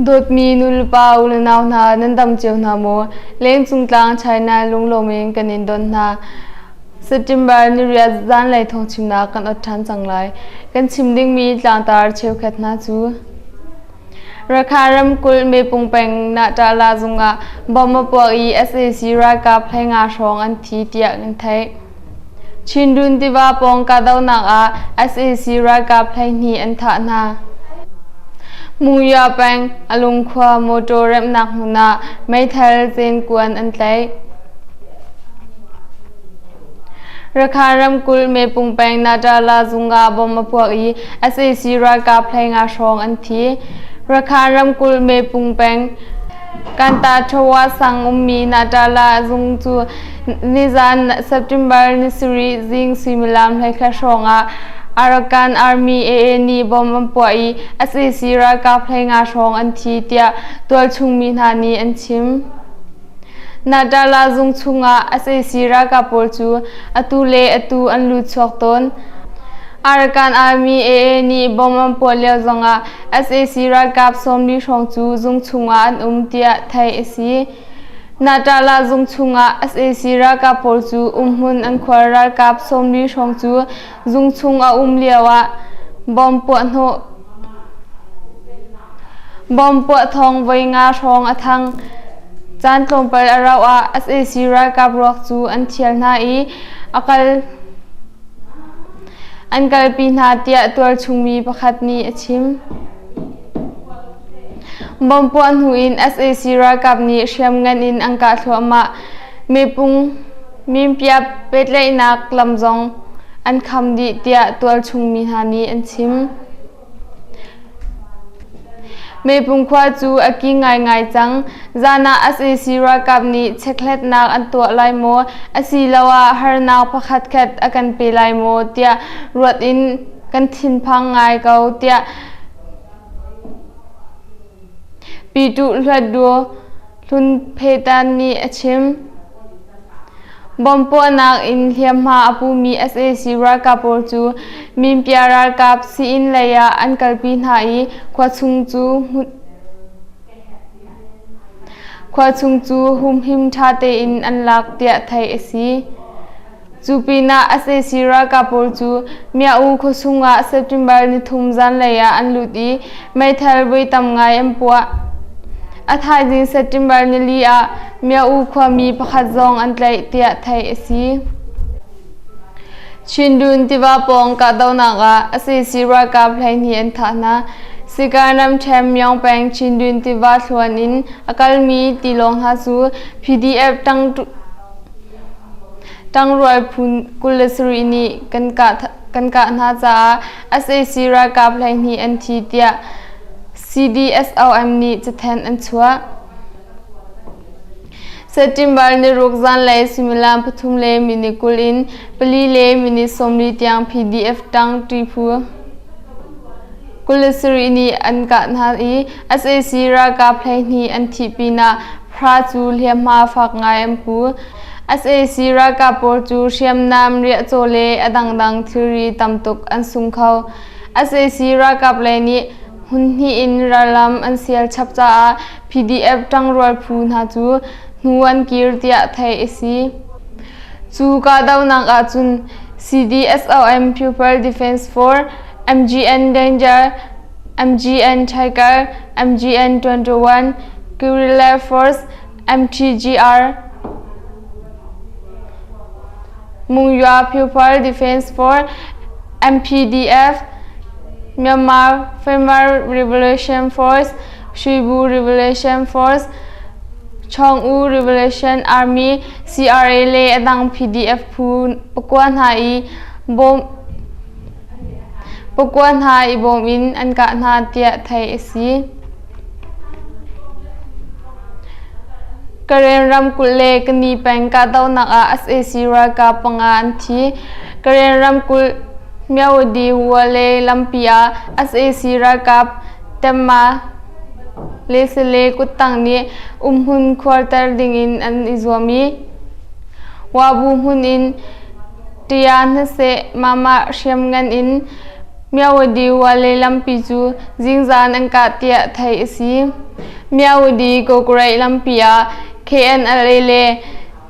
Dawtmi nulepa u le nau hna nan dam cio hna maw? Lengcung tlang China lunglawm in kan in don hna. September niriat zanlei thawngchimnak kan ot ṭhan cang lai. Kan chim dingmi tlangtar cheukhat hna cu Rakhine ramkulh Mepung peng Nahtahlah zung ah bomb a puak i sac ralkap 15 hrawng an thi tiah kan theih. Chindwin tiva pawng kahdohnak ah sac ralkap 12 an thah hna. Mungya peng Alung khua motor remhnak hmun ah meithal zenkuan an tlaih. Rakhine ramkulh Mepung peng Natala zung ah bomb a puak i sac ralkap 15 hrawng an thi. Rakhine ramkulh Mepung peng Kantathawa sang ummi Natala zung cu nizan September ni sarih zing suimilam 11 hrawng ah Arakan Army AA nih bomb an puah i sac ralkap 15 hrawng an thi tiah tualchung mi hna nih an chim. Natala zung chungah sac ralkap pawl cu atu le atu an lut chuak tawn. Arakan Army AA nih bomb an puah lio zongah sac ralkap 40 hrawng cu zung chungah an um tiah theih a si. Natala zung chungah sac ralkap pawl cu umhmun an khuar ralkap 40 hrawng cu zung chung a um lioah bomb puahhnawh Bomb puah thawng voi nga hrawng a thang. Caan tlawmpal a rauh ah sac ralkap ruak cu an thial hna i a kal an kalpi hna tiah tualchungmi pakhat nih a chim. Bomb puah hnu in sac ralkap nih hriamngan in an kah thluahmah. Mipung minpiap pehtlaihnak lam zong an kham dih tiah tualchungmi hna nih an chim. Mepung khua cu a king ngaingai cang. Zan ah sac ralkap nih chekhlatnak an tuah lai maw asiloah harnak pakhatkhat a kan pe lai maw tiah ruat in kan thinphang ngai ko tiah Pyituh Hluatdaw Hlun Phetan nih a chim. Bomb puahnak in hliamhma a pumi sac ralkap pawl cu Minpia ralkap sii-inn lei ah an kalpi hna i khua chung cu humhim ṭha tein an lak tiah theih a si. Cu pinah sac ralkap pawl cu Mya-U khuasung ah September nithum zanlei ah an lut i meithal voi tam ngai an puah. A thaizing September nili ah Mya-U khuami pakhat zong an tlaih tiah theih a si. Chindwin tiva pawng kahdohnak ah sac ralkap 12 an thah hna. Sikan ramṭhen Myaung peng Chindwin tiva thluan in a kalmi tilawng hna cu PDF ṭang Ṭangrual phu 27 nih kan kah hna caah sac ralkap 12 an thi tiah CDSOM nih cathanh an chuah. September niruk zanlei suimilam pathum le minute 20 in pali le minute 40 tiang PDF ṭangṭi phu 27 nih an kah hna i sac ralkap 12 an thih pinah Phra cu hliamhma fak ngai an pu. Sac ralkap pawl cu hriamnam, riahcaw le a dangdang thilri tam tuk an sung kho. Sac ralkap lei nih hmunhnih in rallam an sial chap caah PDF ṭangrual phu hna cu hnu an kir tiah theih a si. Cu kahdohnak ahcun CDSOM People Defense Force, MGN Danger, MGN Tiger, MGN 21, Guerrilla Force, MTGR, Mungya People Defense Force, MPDF, Myanmar Farmer Revolution Force, Shuibu Revolution Force, Chong-U Revolution Army, CRA le a dang PDF phu pakua hna i bawm Pakua hna i bawm in an kah hna tiah theih a si. Karen ramkulh le Kani peng kahdohnak ah sac ralkap panga an thi. Karen ramkulh Myawaddy Wale lampi ah sac ralkap Temma le Sale kuttang nih umhmun khuarter dingin an i zuam i Wabu hmun in Ṭia hnaseh mah hriamngan in. Myawaddy Wale lampi cu zingzan an kah tiah theih a si. Myawaddy Kawkaraih lampi ah KNLA le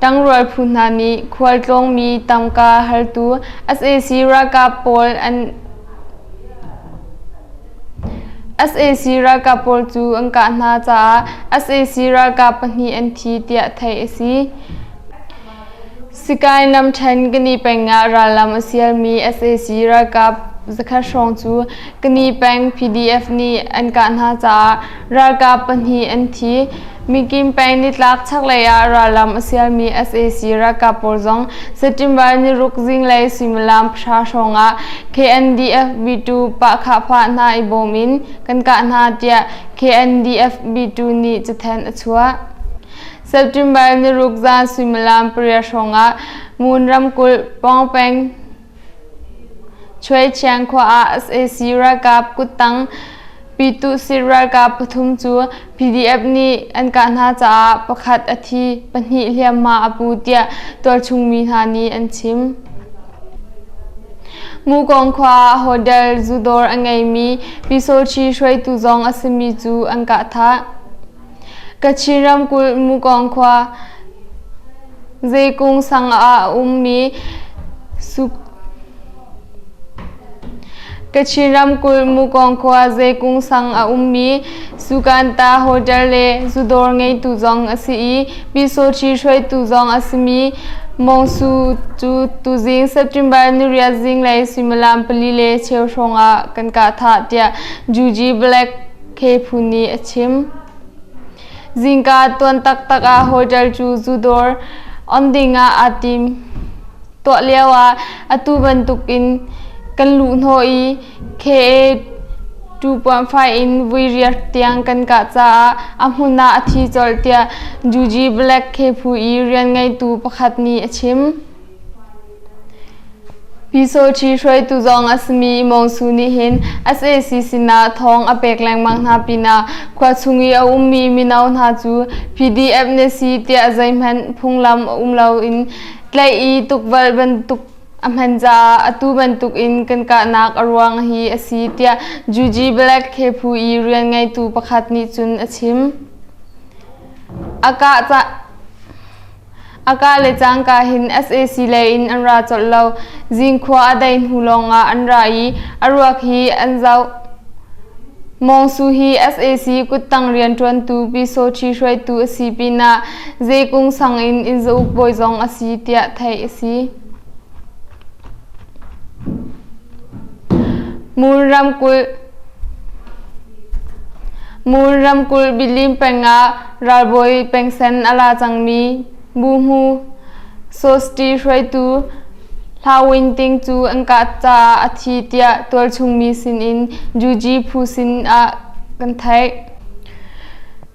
ṭangrual phu hna nih khualtlawngmi tangka haltu sac ralkap pawl an sac ralkap pawl cu an kah hna caah sac ralkap pahnih an thi tiah theih a si. Sikain lamṭhen Kani peng ah rallam a sialmi sac ralkap zakhat hrawng cu Kani peng PDF nih an kah hna caah ralkap pahnih an thi. Mikim peng nitlak chaklei ah rallam a sialmi sac ralkap pawl zong September niruk zinglei suimilam pahra hrawng ah KNDF B2 pahkhahpah hna i bawm in kan kah hna tiah KNDF B2 nih cathanh a chuah. September niruk zan suimilam pariat hrawngah Ngun ramkulh Pawngpeng Chuaichiang khua ah sac ralkap kuttang Pyituhsit ralkap pathum cu PDF nih an kah hna caah pakhat a thi, pahnih hliamhma a pu tiah tualchung mi hna nih an chim. Mukong khua ah hotel zudawr a ngeimi Pyisawṭhi hruaitu zong a simi cu an kah thah. Kachin ramkulh Mukong khua Zeikung sang ah a ummi Kachin ramkulh Mukong khua Zeikung sang a ummi Sukanta Hotel le zudawr ngeitu zong a si i Pyisawṭhi hruaitu zong a simi Mong Su cu tuzing September niriat zinglei suimilam pali le cheu hrawng ah kan kah thah tiah Juji Black K phu nih a chim. Zingka tuan taktak ah hotel cu zudawr on dingah aa tim. Tuah lio ah atu bantukin kan luh hnawh i KA 2.5 in vui riak tiang kan kah caah a hmun ah a thi colh tiah Juji Black K phu i rian ngeitu pakhat nih a chim. Pyisawṭhi hruaitu zong a simi Mong Su nih hin sac sinah thawng a pek lengmang hna pinah khua chung i a ummi mino hna cu PDF na si tiah zeihmanh phunglam a um loin tlaih i tukvelh bantuk a hman caah atu bantuk in kan kahnak a ruang hi a si tiah Juji Black Khe phu i rian ngeitu pakhat nih cun a chim. A kah A kah le cangka hin sac lei in an ra colh lo. Zingkhua a dei hnu lawngah an ra i a ruak hi an zoh. Mong Su hi sac kuttang rianṭuantu Pyisawṭhi hruaitu a si pinah Zeikung sang in inn zauk bawi zong a si tiah theih a si. Mur ramkulh Mur ramkulh Bilim peng ah ralbawi pengsen a la cangmi Buhmu Sosti hruaitu Hla Win Ting cu an kah caah a thi tiah tualchung mi sinin Juji phu sin ah kan theih.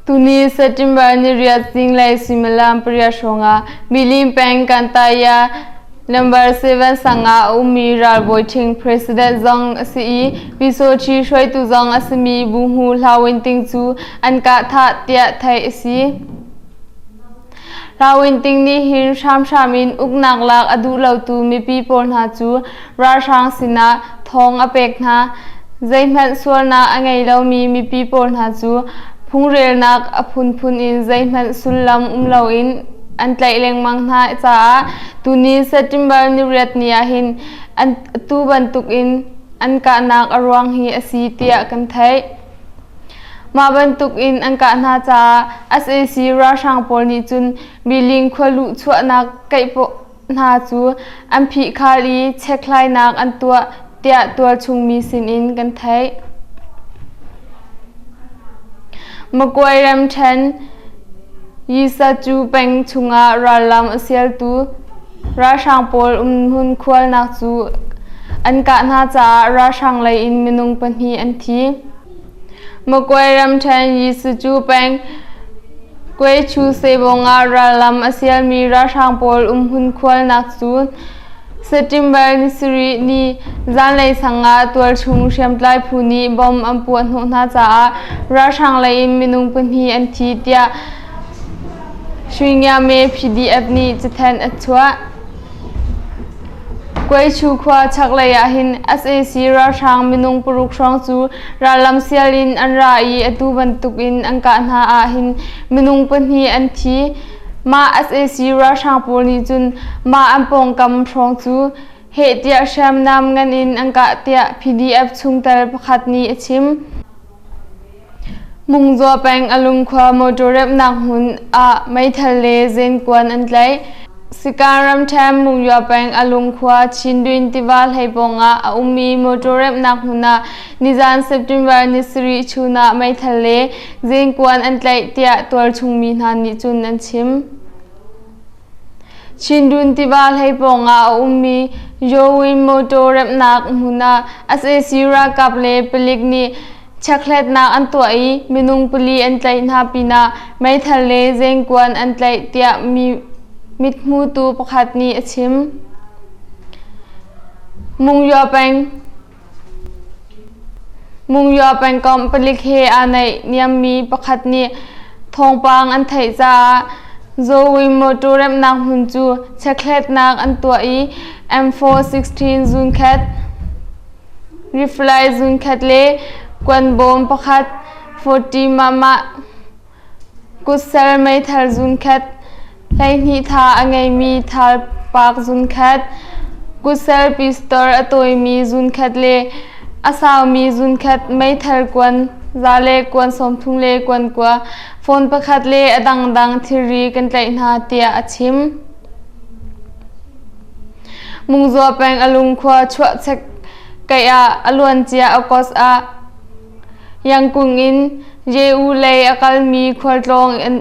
Tuni September niriat zinglei suimilam pariat hrawngah Milim peng Kantaya Number 7 sang ah a ummi ralbawi ṭhing president zong a si i Pyisawṭhi hruaitu zong a simi Buhmu Hla Win Ting cu an kah thah tiah theih a si. Hla Win Ting nih hin hramhram in uknak lak a duh lotu mipi pawl hna cu ralhrang sinah thawng a pek hna. Zeihmanh sualnak a ngei lomi mipi pawl hna cu phungrelnak a phunphun in zeihmanh sullam um loin an tlaih lengmang hna caah tuni September niriat ni ah hin an atu bantukin an kahnak a ruang hi a si tiah kan theih. Mah bantukin an kah hna caah sac ralhrang pawl nih cun Biling khua luh chuahnak kaih hna cu an phihkhal i chekhlainak an tuah tiah tualchung mi sinin kan theih. Makuai ramṭhen Yisacu peng chungah rallam a sialtu ralhrang pawl umhmun khualnak cu an kah hna caah ralhrang lei in minung pahnih an thi. Makuai ramṭhen Yisacu peng Kuaichu Sebong ah rallam a sialmi ralhrang pawl umhmun khualnak cu September ni sarih ni zanlei sang ah tualchung hriamtlai phu nih bomb an puah hnawh hna caah ralhrang lei in minung pahnih an thi tiah Shwingyame PDF nih cathanh a chuah. Kuaichu khua chaklei ah hin sac ralhrang minung paruk hrawng cu rallam sial in an ra i atu bantukin an kah hna ah hin minung pahnih an thi. Mah sac ralhrang pawl nih cun mah an pawngkam hrawng cu heh tiah hriamnam ngan in an kah tiah PDF chungtel pakhat nih a chim. Mungzua peng Alung khua motor remhnak hmun ah meithal le zenkuan an tlaih. Sikan ramṭhen Mungzua peng Alung khua Chindwin tiva hlei pawng ah a ummi motor remhnak hmun ah nizan September ni sarih chun ah meithal le zenkuan an tlaih tiah tualchung mi hna nih cun an chim. Chindwin tiva hlei pawng ah a ummi Yowin motor remhnak hmun ah sac ralkap le palik nih chekhlatnak an tuah i minung pali an tlaih hna pinah meithal le zengkuan an tlaih tiah mithmutu pakhat nih a chim. Mungyaw peng Mungyaw pengkomh palik he aa naihniammi pakhat nih thawngpang an theih caah Zoe motor remhnak hmun cu chekhlatnak an tuah i M416 zunkhat, rifle zunkhat le kuanbawm pakhat 40 mahmah Kutsal meithal zunkhat, 12 tha a ngeimi thalpak zunkhat, kutsal pistol a tawimi zunkhat le a saumi zunkhat meithal kuan za le kuan 30 le kuan kua, phone pakhat le a dangdang thilri kan tlaih hna tiah a chim. Mungzua peng a lungkhua chuahchek kaih ah a luancia August ah Yangkung in Jehu lei a kalmi khualtlawng an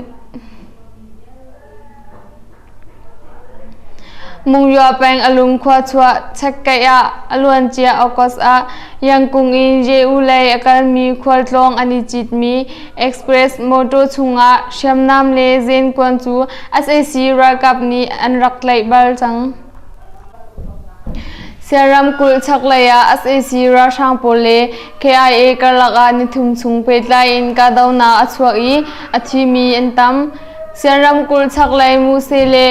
Mungyaw peng a lungkhua chuah chekkeih ah a luancia August ah Yangkung in Jehu lei a kalmi khualtlawng an i citmi express motor chungah hriamnam le zenkuan cu sac ralkap nih an rak tlaih bal cang. Sia ramkulh chaklei ah sac ralhrang pawl le KIA karlak ah nithum chung pehtlai in kahdohnak a chuak i a thimi an tam. Sia ramkulh chaklei Muse le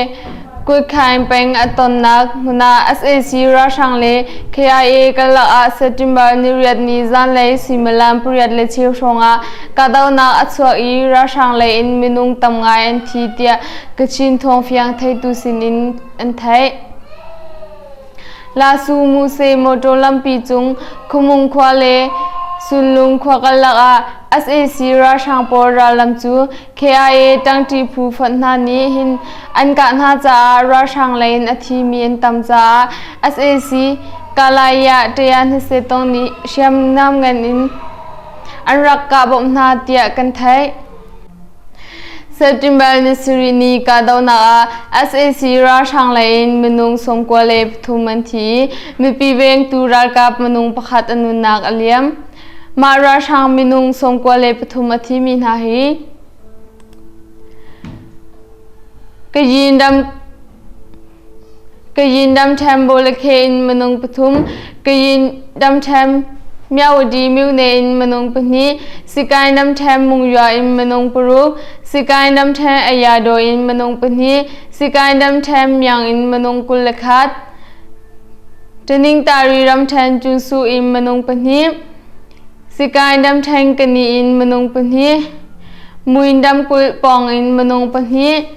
Kuikhaing peng a tonnak hmun ah sac ralhrang le KIA karlak ah September niriat ni zanlei suimilam pariat le cheu hrawng ah kahdohnak a chuak i ralhrang lei in minung tam ngai an thi tiah Kachin thawngfiang theitu sinin an theih. Lasu Muse motor lampi cung Khumung khua le Sunlung khua karlak ah sac ralhrang pawl rallam cu KIA ṭangṭi phu fonh hna nih hin an kah hna caah ralhrang lei in a thimi an tam caah sac Kalaya Ṭayanhsetong nih hriamnam ngan in an rak kah bawmh hna tiah kan theih. September ni sarih ni kahdohnak ah sac ralhrang lei in minung 93 an thi i mipi vengtu ralkap minung pakhat a nunnak a liam. Mah ralhrang minung 93 a thimi hna hi Kayin ram Kayin ramṭhen Bawlakhe in minung pathum, Kayin ramṭhen Myawaddy myone in minung pahnih, Sikaing ramṭhen Mungyua in minung paruk, Sikaing ramṭhen Ayadaw in minung pahnih, Sikaing ramṭhen Myang in minung 21, Taningtari ramṭhen Cunsu in minung pahnih, Sikaing ramṭhen Kani in minung pahnih, Muin ramkulh pawng in minung pahnih,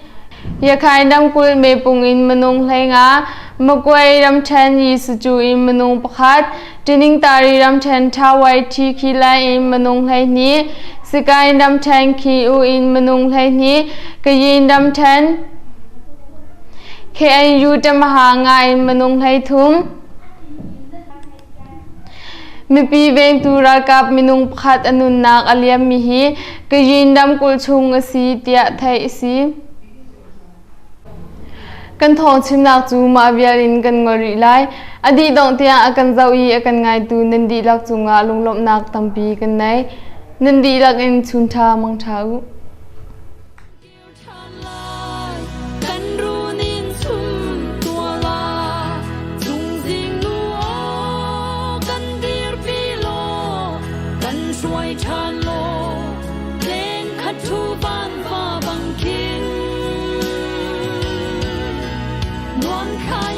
Yakhai ramkulh Mepung in minung 15, Magway ramṭhen Yisucu in minung pakhat, Ṭiningtari ramṭhen Ṭhawai Ṭhikhilai in minung 12, Sikaing ramṭhen Khiu in minung 12, Kayin ramṭhen KNU Tamaha nga in minung 13. Mipi vengtu ralkap minung pakhat a nunnak a liammi hi Kayin ramkulh chung a si tiah theih a si. Kan thawng chimnak cu mah vial in kan ngol rih lai. A dih dongh tiang a kan zoh i a kan ngaitu nan dihlak cungah lunglawmhnak tampi kan nei. Nan dihlak in chun ṭha mang ṭha u. Kan run in sum tua la chungzing nu aw kan dirpi law kan hruai ṭhan law leng khat thu van va bang khin nuam khai.